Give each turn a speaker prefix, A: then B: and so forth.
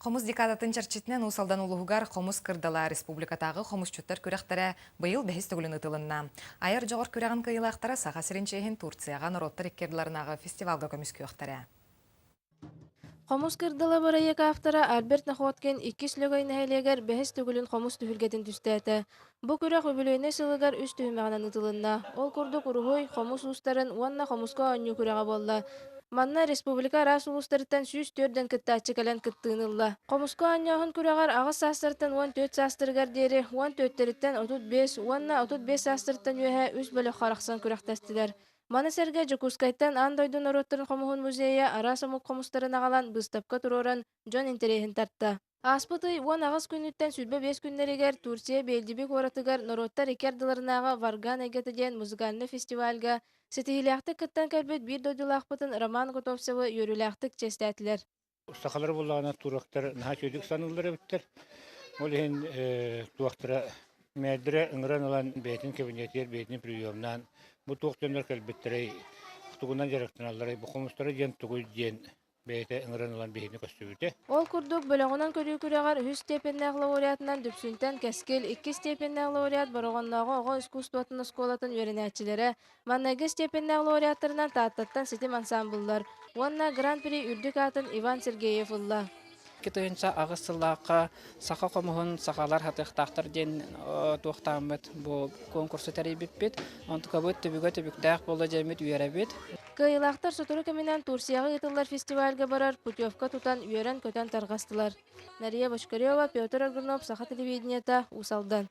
A: Хомус декадатын чэрчитинэн Уус Алдан улууһугар Хомус кырдала республикатааҕы хомусчуттар күрэхтэрэ быйыл бэһис төгүлүн ыытылынна. Айар дьоҕур күрэҕин кыайыылаахтара Саха сирин чиэһин Турцияҕа норуоттар икки ардыларынааҕы фестивалга көмүскүөхтэрэ.
B: Хомус кырдала бырайыак автора Альберт Находкин иккис Лөгөй нэһилиэгэр бэһис төгүлүн хомус түһүлгэтин түстээтэ. Бу күрэх үбүлүөйнэй сылыгар үс түһүмэҕинэн ыытылынна. Ол курдук уруһуй, хомус уустарын уонна хомуска оонньуу күрэҕэ буолла. Манна республика араас улуустарыттан 104 кыттааччы кэлэн кыттыыны ылла. Хомуска оонньооһун күрэҕэр аҕыс саастарыттан 14 саастарыгар диэри, 14-тэриттэн 35 уонна 35 саастарыттан үөһэ үс бөлөххө арахсан күрэхтэстилэр. Маны сэргэ Дьокуускайтан аан дойду норуоттарын хомуһун музейа араас омук хомустарын аҕалан быыстапка туруоран дьон интэриэһин тарта. Ааспыт ый 18 күнүттэн 25 күннэригэр Турция Бельдиби куоратыгар норуоттар икки ардыларынааҕы Варган эйгэтэ диэн музыкальнай фестивальга ситиһиилээхтик кыттан кэлбит биир дойдулаахпытын Роман Готовцевы үөрүүлээхтик чиэстээтилэр.
C: Сахалар буоллаҕына туроктар наһаа үчүгэйдик саныыллар эбиттэр. Ол иһин туохтара мээрдэрэ ыҥыран ылан бэйэтин кабинетигэр бэйэтин приемнаан бу туох дьоннор кэлбиттэрэй, тугунан дьарыктаналларай, бу хомустара диэн тугуй диэн бэйэтэ ыҥыран ылан биһини көрсүбүтэ.
B: Ол курдук, бөлөҕүнэн көрүү күрэҕэр үһүс степеннээх лауреатынан Дүпсүнтэн Кэскил, иккис степеннээх лауреат Бороҕоннооҕу оҕо искусствотын оскуолатын үөрэнээччилэрэ, маҥнайгы степеннээх лауреаттарынан Тааттаттан Ситим ансаамбыллар уонна Гран-при үрдүк аатын Иван Сергеев ылла.
D: 2008 сыллаахха саха хомуһун сахалар хатыахтаахтар диэн туохтааммыт бу конкурсу тэрийбиппит. Онтукабыт түбүгэ түбүктээх буолла диэммит үөрэбит.
B: Кыайыылаахтар сотору кэминэн Турцияҕа ыытыллар фестивальга барар путевка тутан үөрэн-көтөн тарҕастылар. Нария Бочкарева, Петр Аргунов, Саха телевидениета, Уус Алдан.